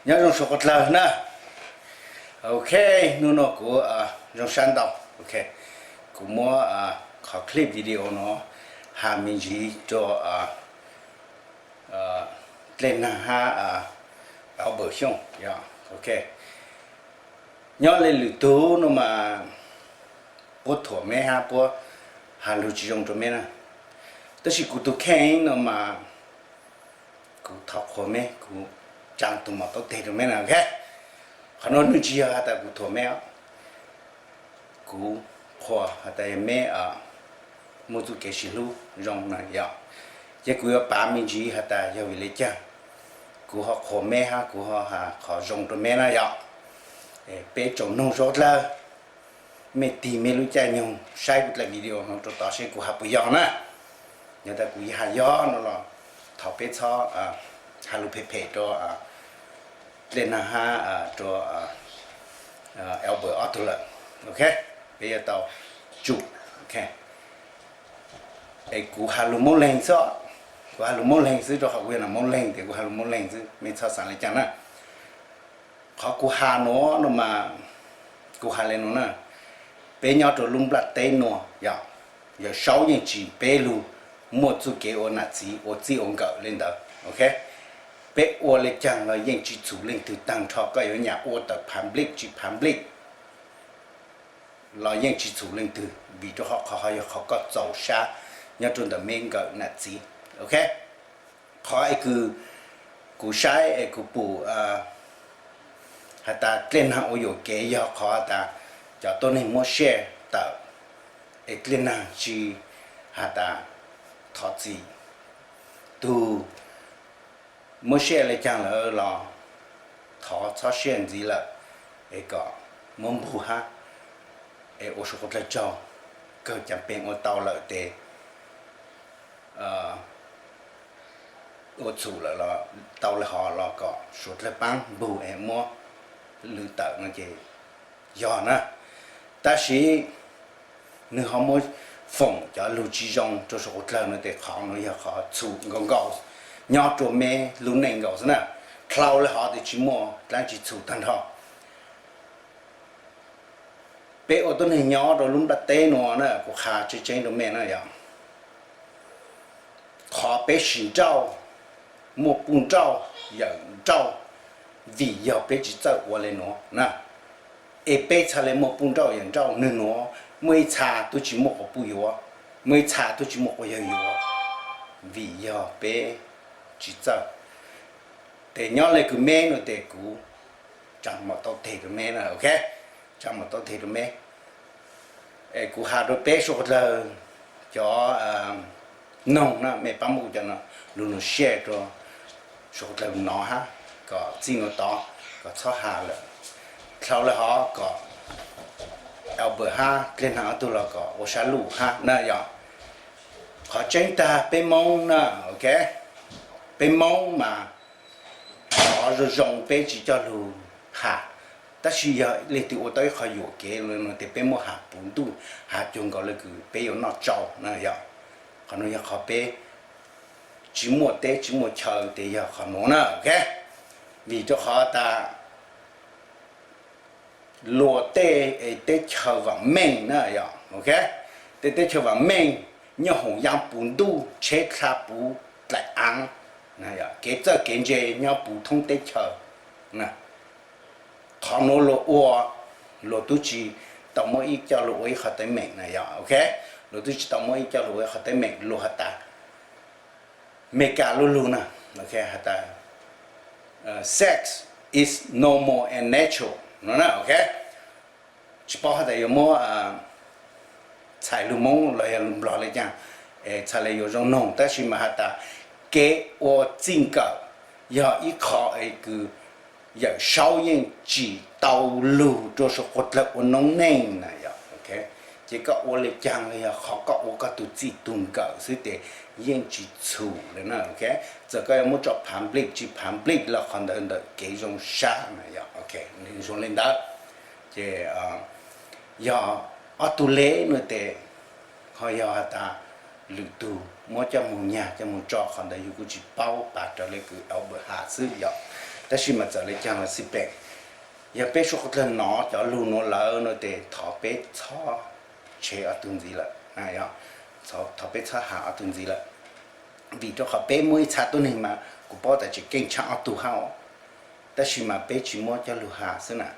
Nyob zoo suav quav dlawg na. Ok, hnub no kuv zoo sab ntau. Ok, kuv muab qhov clip video no has me ntsis rua dlej nag hab Albert Xyooj. Ok, nyob le lwm tug no mas puab thuam meb hab puab has lug tsi zoo rua meb na. Tab sis kuv tug kheej no mas kuv thov qhuas meb, kuv tsaa tug mom taub teg rua meb na. Ok, qhov no nwg tsi yog has tas kuv thuam meb, kuv qhuas has tas yog meb muaj txuj kev sib hlub zoo na yom. Ces kuv yuav pav me ntsis has tas yog vim le caag kuv ho qhuas meb hab kuv ho has qhov zoo rua meb na yom. Peb tsoom noog suav dlawg, mej tig mej lub caij nyoog saib kuv dlej video no rua tod seb kuv has puas yog na. Yog tas kuv has yog no los thov peb txhob has lug phem phem rua dlej nag hab rua Albert ob tug lawm. Ok, peb yuav tau tsum. Es kuv has lug Moob Leeg xwb, kuv has lug Moob Leeg xwb rua qhov kuv yog nam Moob Leeg tes kuv has lug Moob Leeg xwb, mej txhob xaav le caag na. Qhov kuv has nuav no mas kuv has le nuav na, peb nyob rua lub nplaj teb nuav yog, Yawm Saub yeej tsim peb lug muaj txuj kev ua nam txiv ua txij ua nkawm le ntawd. Ok, peb ua le caag los yeej tsi txhum leej twg taag nrho, koj yuav nyam ua tawm public tsi public los yeej tsi txhum leej twg, vim rua qhov qhov yog qhov koj txaus sab nyob rua ntawm meb nkawm nam txiv. Ok, qhov es kws kuv saib es kuv pum has tas dlej nag ua yuam kev yog qhov has tas cov tuab neeg muab share tawm, es dlej nag tsi has tas thov txim. Tug muab share le caag lawm los thov txhob share ntxiv lawm, es kom muab npug hab, es ua suav quav dlawg tsaug, kawg campaign ua tau lawm tes ua txhum lawm los tau le hov los kom suav dlawg paab npug es muab lwv tawm no ces yog na. Tab sis nwg ho muab foom cov lug tsi zoo rua suav quav dlawg no tes qhov no yog qhov txhum nkaus nkaus nyob rua meb lub neej nkaus xwb na. Dlhau le hov tes tsi muaj dlaab tsi txhum taag nrho. Peb ua tuab neeg nyob rua lub nplaj teb nuav na, kuv qha tseeb tseeb rua mej na yog, qhov peb sim nrauj, muaj puj nrauj yawm nrauj, vim yog peb tsi txawj ua le nuav na. Es peb txhaj le muaj puj nrauj yawm nrauj, nwg nuav muaj ib txha tub tsi muaj quas puj yuav, muaj ib txha tub tsi muaj quas yawg yuav, vim yog peb tsi txawj. Tes nyob le kws meb no tes kuv tsaa mom taub teg rua meb na. Ok, tsaa mom taub teg rua meb. Es kuv has rua peb suav quav dlawg cov noog na, mej paab muab kuv cov no lug nug share rua suav quav dlawg nov hab kom txij nuav tod kom txhob has lawm. Dlhau le hov kom Albert hab dlej nag ob tug los kom ua sab luj hab na yog. Qhov tseeb tag peb Moob na, ok, peb Moob mas qhov zoo zoo peb tsi coj lug has, tab sis yog leej twg ua tau ib qho yuam kev no tes peb muab has puv ntuj, has cuag nkaus le kws peb yuav noj tsau na yog. Qhov nuav yog qhov peb tsi muaj teb tsi muaj chaw tes yog qhov nuav na. Ok, vim rua qhov tas luas tej teb chaws vaam meej na yog, ok, tej teb chaws vaam meej, nyooj hoom yaa puv ntuj, tsheb dlha puv dlaim aav, kev txawj kev ntse nyob puv thoob teb chaws. Qhov nuav luas ua, luas tub tsi tau muab ib coj lug ua ib qho teeb meem na yog, ok, luas tub tsi tau muab ib coj lug ua ib qho teeb meem, luas has tas Meskas lub lug na, ok, has tas sex is normal and natural no na, ok. Tsi paub has tas yuav muab txhais lug Moob los yog lug Nplog le caag, txhais le yuav zoo noog, tab sis mas has tas kev ua txij nkawm yog ib qho es kws Yawm Saub yeej tsim tau lug rua suav quav dlawg ua noob neej na yog, ok. Ces koj ua le caag los yog qhov koj ua koj tug txij tug nkawm xwb tes yeej tsi txhum le na, ok. Txawm koj yuav muab tso public tsi public los qhov ntawd ntawm kev zoo sab na yog, ok, zoo le ntawd. Ces yog ob tug le no tes ho yog has tas lwm tug muab coj moog nyag coj moog tso, qhov ntawd yug kuj tsi paub, pav raws le kws Albert has xwb yog. Tab sis mas txawm li cas los xij peem, yog peb suav qhov dlawg hnov cov lug nuav lawm no tes thov peb txhob tshev ob tug ntxiv lawm, thov peb txhob has ob tug ntxiv lawm. Vim rau qhov peb muaj ib txha tuab neeg mas kuv paub tas tseem keej tshaj ob tug hab, tab sis mas peb tsis muab coj lug has xwb na.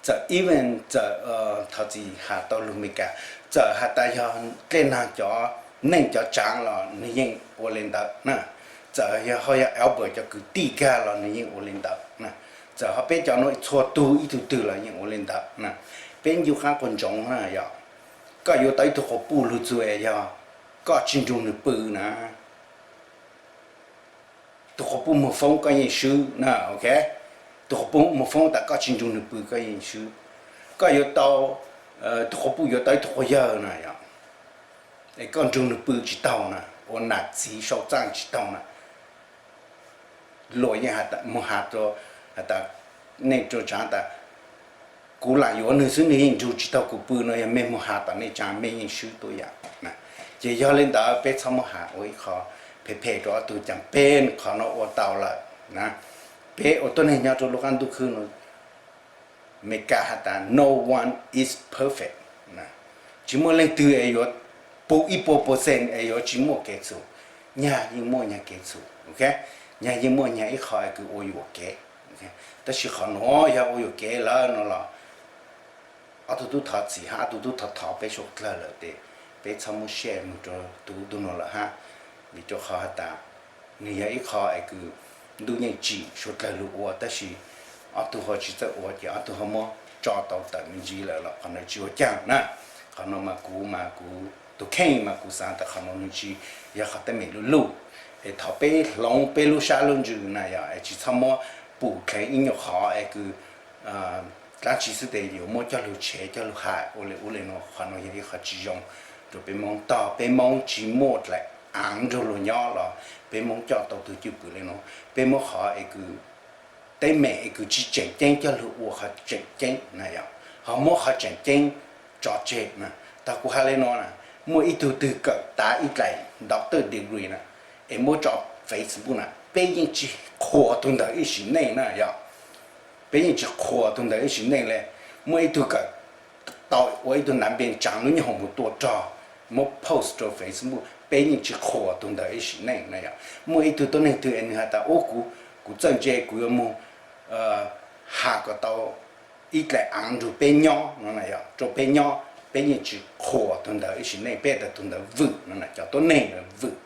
Txawm even txawm thov txim has tau lug Meskas, txawm has tas yog dlej nag cov neej cov tsaav los nwg yeej ua le ntawd na. Txawm yog ho yog Albert cov kwv tij kag los nwg yeej ua le ntawd na. Txawm ho peb cov nuav txhua tug ib tug twg los yeej ua le ntawd na. Peb ncu qaab quas ntsoov na yog, koj yuav tau ib tug quas puj lug txug es yog koj tsis nrug nwg pw na, tug quas puj moog foob koj yeej swb na, ok. Tug quas puj moog foob tas koj tsis nrug nwg pw koj yeej swb. Koj yuav tau, tug quas puj yuav tau ib tug quas yawg na yog, es koj nrug nwg pw tsis taug na, ua nam txiv sau txaaj tsis taug na, luas yeej has tas, moog has rua, has tas, neej rua tsaav tas kuv lam yuav nwg xwb nwg yeej nrug tsis taug kuv pw no, yog mej moog has tom neej tsaav mej yeej swb tuab yaam. Ces yog le ntawd peb txhob muab has ua ib qho phem phem rua ob tug, caag peb qhov no ua tau lawm na. Peb ua tuab neeg nyob rua lub qaab ntuj khwb no, Meskas has tas no one is perfect, tsis muaj leej twg es yuav pum ib puas percent es yuav tsis muaj kev txhum. Nyag yeej muaj nyag kev txhum, ok. Nyag yeej muaj nyag ib qho es kws ua yuam kev. Tab sis qhov nuav yog ua yuam kev lawm no los ob tug tub thov txim hab ob tug tub thov thov peb suav dlawg lawm tes peb txhob muab share moog rua tug tug no lawm hab. Vim rua qhov has tas nwg yog ib qho es kws ntuj yeej tsim suav dlawg lug ua, tab sis ob tug ho tsis txawj ua ces ob tug ho muab tso tau tawm me ntsis lawm los qhov nuav tsis ua caag na. Qhov nuav mas kuv mas kuv tus kheej mas kuv xaav tas qhov nuav nwg tsis yog qhov teeb meem luj luj, es thov peb hloov peb lub sab lub ntsws na yog, es tsis txhob muab pum dleev ib nyuag qhov es kws dlaab tsi xwb tes yuav muab coj lug tshev coj lug has ua le ub le nuav, qhov nuav yog ib qho tsis zoo rua peb Moob tog. Peb Moob tsis muaj dlaim aav nrug luag nyob los peb Moob coj tau tug cwj pwm le nuav. Peb muab qhov es kws teeb meem es kws tsis tseem ceeb coj lug ua qhov tseem ceeb na yog, ho muab qhov tseem ceeb tso tseg na. Tog kuv has le nuav na, muaj ib tug twg kawm tav ib dlaim doctor degree na, es muab tso Facebook na, peb yeej tsis qhuas tug ntawd ib sim neej na yog. Peb yeej tsis qhuas tug ntawd ib sim neej le. Muaj ib tug kawm tau ua ib tug nav npe tsaav lub nyob hoom mus tua rog, muab post rua Facebook, peb yeej tsis qhuas tug ntawd ib sim neej na yog. Muaj ib tug tuab neeg twg es nwg has tas ub kuv, kuv txawj ntse kuv yuav moog has kom tau ib dlaim aav nrug peb nyob no na yog, rua peb nyob, peb yeej tsis qhuas tug ntawd ib sim neej, peb tas tug ntawd vwm no na, cov tuab neeg vwm.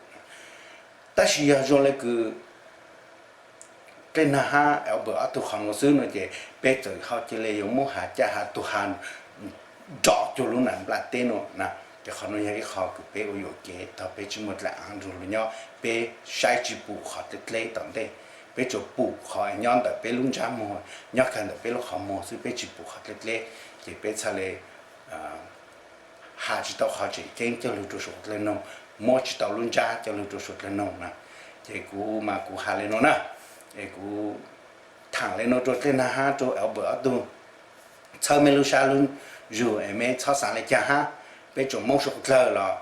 Tab sis yog zoo le kws dlej nag hab Albert ob tug qhov nuav xwb no ces peb txawm ho cia le yuav muab has caj has tug has nrov cuag lub nam nplaj teb nuav na. Ces qhov nuav yog ib qho kws peb ua yuam kev tog, peb tsis muaj dlaim aav nrug luag nyob, peb saib tsis pum qhov dleb dleb tom ntej, peb tsuas pum qhov nyob ntawm peb lub ntsab muag, nyob kag ntawm peb lub qhov muag xwb, peb tsis pum qhov dleb dleb. Ces peb txhaj le has tsis tau qhov tseem ceeb coj lug rua suav dlawg noog, muab tsis tau lub ntsab coj lug rua suav dlawg noog na. Ces kuv mas kuv has le nuav na, es kuv thaam le nuav rua dlej nag hab rua Albert ob tug, txhawb mej lub sab lub zug es mej txhob xaav le caag hab. Peb tsoom Moob suav dlawg los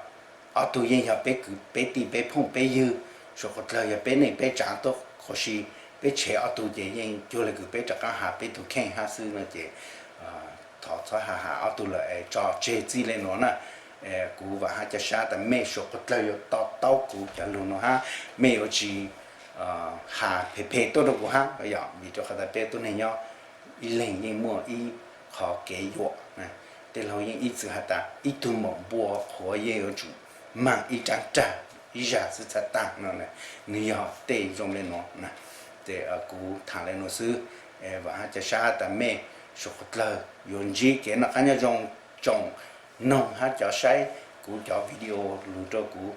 ob tug yeej yog peb kwv peb tij peb phooj peb ywg, suav dlawg yog peb neej peb tsaav tuab qhov si. Peb tshev ob tug ces yeej cuag le kws peb rov qaab has peb tug kheej hab xwb no ces thov txhob has has ob tug lawm es tso tseg txij le nuav na. Kuv vaam hab ca sab tas mej suav dlawg yuav to taub kuv cov lug nuav hab mej yuav tsis has phem phem tuaj rua kuv hab yog, vim rua qhov tas peb tuab neeg nyob ib leeg yeej muaj ib qho kev yuam. Tej laug yeej ib txwm has tas ib tug maum npua qhuav yeej yuav tsum maam ib rab rag ib zag xwb txhaj taag no. Nwg yog tej zoo le nuav na. Ces kuv thaam le nuav xwb, vaam hab ca sab tas mej suav dlawg yuav ntsib kev noj qab nyob zoo. Tsoom noog hab cov saib kuv cov video lug rua kuv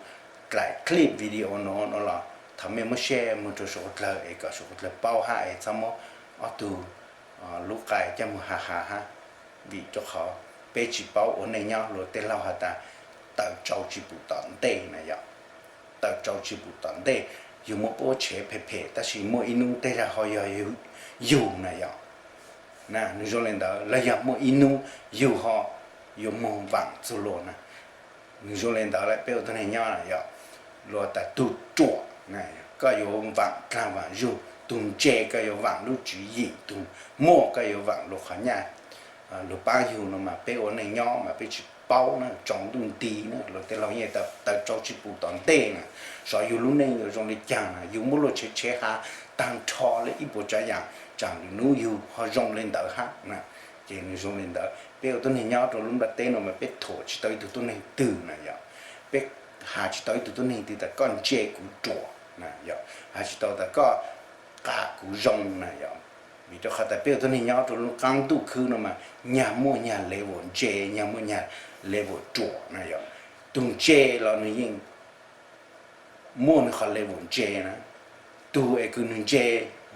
dlaim clip video nuav no los thov mej muab share moog rua suav dlawg es kom suav dlawg paub hab es txhob muab ob tug lub qai coj moog has has hab. Vim rua qhov peb tsis paub ua neej nyob, luag tej laug has tas tawm tsau tsis pum tom ntej na yog. Tawm tsau tsis pum tom ntej, yug muab puab tshev phem phem tab sis muaj ib nub tej zag ho yog yug na yog. Nwg zoo le ntawd, los yog muaj ib nub yug ho yuav moog vaam txug luag na. Nwg zoo le ntawd lawm, peb ua tuab neeg nyob yog, luag tas tug ruam, koj yuav vaam dlaag vaam zug, Tug ntse koj yuav vaam lub tswv yim, tug muaj koj yuav vaam lug qhov nyaj. Lug paab yug no mas peb ua neej nyob mas peb tsi paub na, tsaus ntuj nti na, luag tej laug yeej taw tsau tsib puj tom ntej na, xyov yug lub neej yuav zoo le caag na, yug muab luag tshev tshev has taag nrho le ib puas tsaav yaam, tsaam lwm nub yug ho zoo le ntawd hab na. Ces nwg zoo le ntawd, peb ua tuab neeg nyob rua lub nplaj teb no mas peb thuam tsi tau ib tug tuab neeg twg na yom. Peb has tsi tau ib tug tuab neeg twg tas koj ntse kuv ruam na yom, has tsi tau tas koj qas kuv zoo na yom. Vim rua qhov tas peb ua tuab neeg nyob rua lub qaab ntuj khwb no mas nyag muaj nyag level ntse, nyag muaj nyag level ruam na yom. Tug ntse los nwg yeej muaj nwg qhov level ntse na. Tug es kws nwg ntse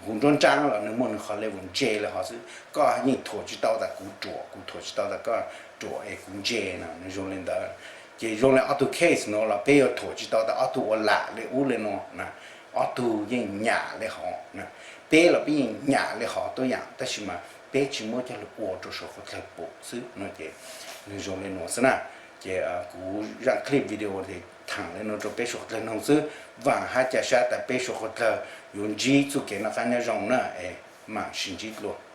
huv nruab nraab los nwg muaj nwg qhov level ntse le hov xwb. Koj yeej thuam tsi tau tas kuv ruam, kuv thuam tsi tau tas koj ruam es kuv ntse na, nwg zoo le ntawd. Ces zoo le ob tug case nuav los peb yuav thuam tsi tau tas ob tug ua lam le ub le nuav na, ob tug yeej nyam le hov na. Peb los peb yeej nyam le hov tuab yaam, tab sis mas peb tsi muab coj lug ua rua suav qhuav dlawg pum xwb no ces nwg zoo le nuav xwb na. Ces kuv zaaj clip video thaam le nuav rua peb suav qhuav dlawg noog xwb, vaam hab ca sab tas peb suav qhuav dlawg yuav ntsib txuj kev noj qaab nyob zoo na. Es maam sib ntsib dlua.